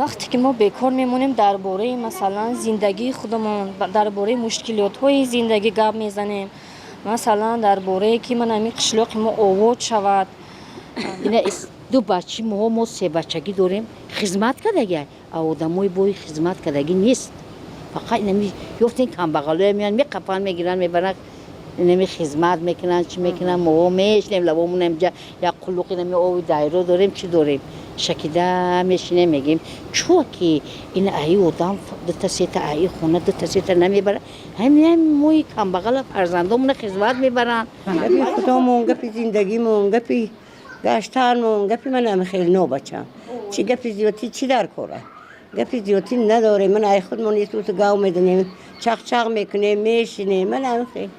Вақте ки мо бекор мемонем, дар бораи, масалан, зиндагии худамон, дар бораи мушкилотҳои зиндагӣ гап мезанем, масалан, дар борае ки ман ҳамин қишлоқи мо обод шавад. Ина ду бачи моҳо, мо себачагӣ дорем, хизмат кардагӣ, а одамои бои хизмат кардагӣ нест. Фақат инами ёфтен камбағалоя меян, меқапан, мегиранд, мебаранд, инами хизмат мекунанд, чӣ мекунанд. Моҳо мешинем, лабомон инҷа як қуллуқ, инами ови дайро дорем, чӣ дорем, шакида мешинем, мегӯем, чӯ ки ин аи одам дута сета аи хона дута сета намебарад, ҳамин мои камбағала фарзандомона хизмат мебаранд. Гапи худомон, гапи зиндагимон, гапи гаштанмон, гапи манам хеле нобачам. Чӣ гапи зиёдтӣ, чӣ дар кора? Гапи зиёдтӣ надорем. Ман ай худмон исуту гав медонем, чақчақ мекунем, мешинем, манам хеле.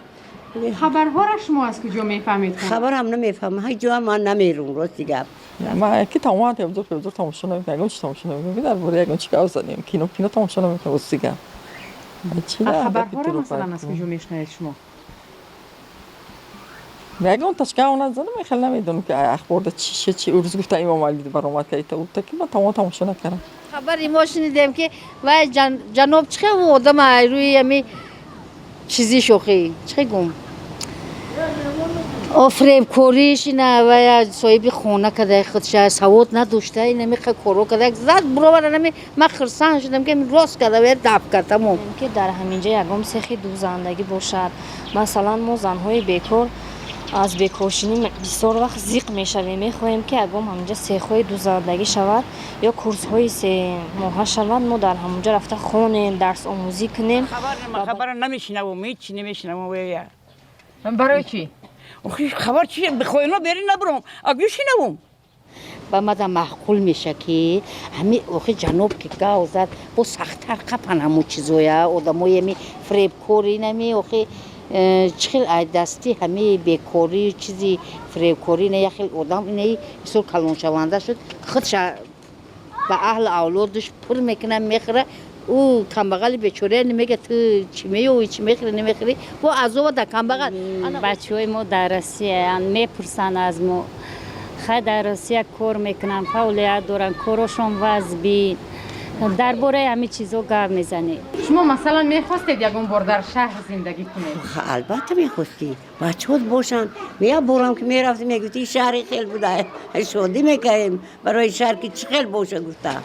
Хабарҳоро шумо аз куҷо мефаҳмед? Хабарам намефаҳмам, ҳеҷ ҷоам ман намерум, рости гап. Ман ки тамоман телевизор тамошо намекунам, ягон чиз тамошо намекунам, дар бораи ягон чи гап занем, кино тамошо намекунам, рости гап. Хабарҳоро, масалан, аз куҷо мешунавед шумо? Ягон ташка назанам, хеле намедонам, ки ахборда чи шид, чи рӯз гуфта Имомалӣ баромад кард, ута ки ман тамом тамошо накардам. Хабари мо шунидем, ки вай ҷаноб чихе одам рӯи ами чизи шохӣ чихе гум фиребкориш, ина вая соҳиби хона када, худша савод надошта, инами коро када, зад буровара. Нами ман хирсан шудам, ки рост када, вая даф кард, тамом. Ки дар ҳаминҷа ягон сехи дӯзандагӣ бошад. Масалан, мо занҳои бекор аз бекоршинӣ бисёр вақт зиқ мешавем. Мехоҳем, ки ягон ҳаминҷа сехҳои дӯзандагӣ шавад ё курсҳои семоҳа шавад, мо дар ҳамонҷа рафта хонем, дарсомӯзӣ кунем. Хабара намешинавам, ҳечи намешинавам. Барои чӣ? Хабар чи бихоҳино бери набурам, агӯ шинавам. Ба мада маъқул меша, ки ҳами охи ҷаноб ки гав зад, бо сахттар қапан ҳамун чизоя, одамои ами фиребкори, инами охи чӣ хел ай дасти ҳами бекорӣ, чизи фиребкорӣ, ина як хел одам инаи бисёр калоншаванда шуд, худша ба аҳлу авлодаш пур мекунад, мехӯра. Ӯ камбағали бечора намега, ту чӣ меёвӣ, чӣ мехӯрӣ, намехӯрӣ, бо азоба дар камбағал. Бачаҳои мо дар Россияянд, мепурсанд аз мо. Хай, дар Россия кор мекунанд, фаъолият доранд, корошон вазбин, дар бораи ҳамин чизо гап мезанем. Шумо, масалан, мехостед ягон бор дар шаҳр зиндагӣ кунед? Албатта, мехостӣ бачаҳот бошанд. Як борам ки мерафтем, мегуфти, шаҳри хел буда, шодӣ мекардем барои шаҳр, ки чӣ хел боша гуфта.